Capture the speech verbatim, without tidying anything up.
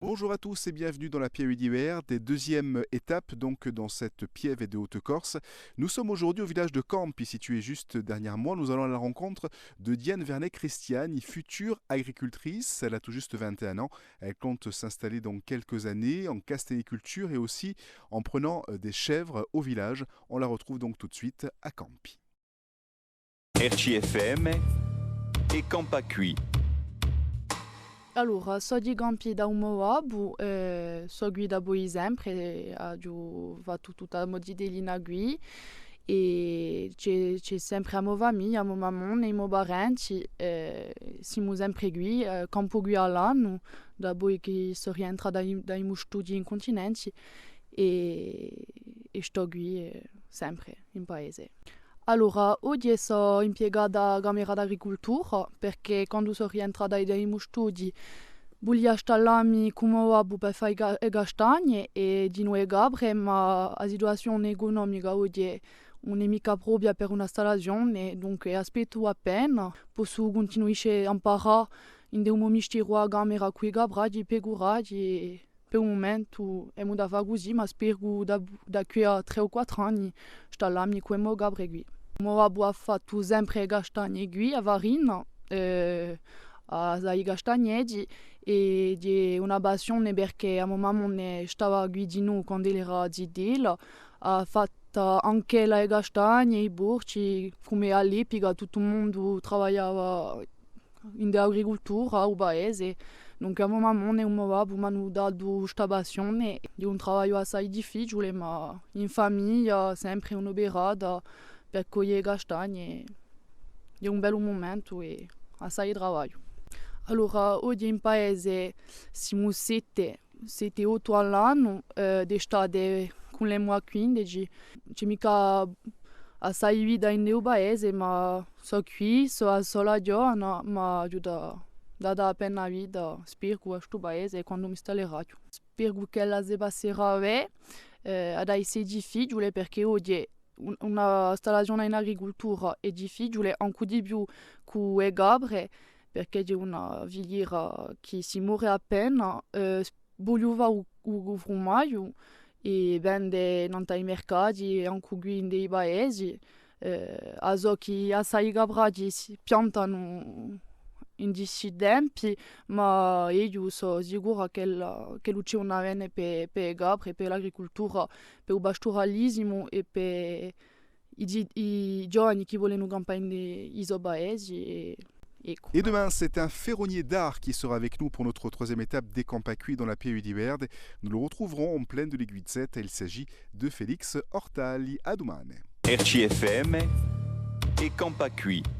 Bonjour à tous et bienvenue dans la Pieve di Verde, deuxième étape donc dans cette pieve de Haute-Corse. Nous sommes aujourd'hui au village de Campi, situé juste derrière moi. Nous allons à la rencontre de Diane Vernet-Cristiani, future agricultrice. Elle a tout juste vingt et un ans. Elle compte s'installer dans quelques années en castelliculture et aussi en prenant, euh, des chèvres au village. On la retrouve donc tout de suite à Campi. R C F M è Campà quì. Allora, sò di Campi da u mo babbu, eh, sò quì dapoi sempre, eh, aghju fattu tutta a mo zitellina quì, è ci hè, ci hè sempre a mo famiglia, a mo mammone, i mo parenti, eh, simu sempre quì, eh, campu quì à l'annu, dapoi chì sò rientrata da i, da i mo studii in cuntinenti, è, è stò quì, eh, sempre in paese. Allora, oghje sò impiegata à a Camera d'Agricultura, perchè quandu sò rientrata da i mo studii, vulia stallà mi cù mo babbu per fà i ca-, e castagne è dinù e capre, ma a situazione ecunomica oghje ùn hè micca propria per una stallazione, dunque aspettu appena, possu cuntinuisce à amparà ind'u mo mistieru à a Camera cù i capraghji, i pecuraghji, è per u mumentu emu da fà cusì, ma speru da, da quì à trè o quattru anni stallà mi cù e mo capre quì. Mo babbu hà fattu sempre castagne quì, a farina, eh, assai castagneti, è hè una passione perchè a mo mammone stava quì dinù quand'ella era zitella, hà fattu anch'ella e castagne, i porci, cum'è à l'epica tuttu u mondu travagliava in l'agricultura, à u paese. Dunque, a mo mammone è u mo babbu m'anu datu sta passione. Hè un travagliu assai difficiule, ma in famiglia, sempre un'operata per coglie e castagne. Hè un bellu mumentu è assai travagliu. Allora, oghje in paese simu sette, sette, ottu à l'annu, eh, d'estate cunlemu à quindeci. Ci hè micca assai vita in u paese, ma sò quì, sò a sola ghjovana, ma aghju da, da dà appena vita, speru, à stu paese quandu mi stalleraghju. Speru ch'ella si passerà bè, eh, hà da esse difficiule, perchè oghje un-, una stallazione in agricultura hè difficiule, ancu di più cù e capre, perchè hè una filiera chì si more appena, eh, vogliu fà u, u, u frumagliu è vende nant'à i mercati è ancu quì in i paesi. Eh, a sò chì assai capraghji si piantanu in sti tempi, ma eiu sò sicura ch'ellu, ch'ellu ci hè un avvene per, per e capre, per l'agricultura, per u pasturalisimu è per i zi-, i ghjovani chì volenu campà in i, i so paesi è, eccu. Et demain, c'est un ferronnier d'art qui sera avec nous pour notre troisième étape d'È campà quì dans la Pieve di Verde. Nous le retrouverons en plaine de l'Ighvizzetta. Il s'agit de Félix Ortali. À dumane. R C F M è Campà quì.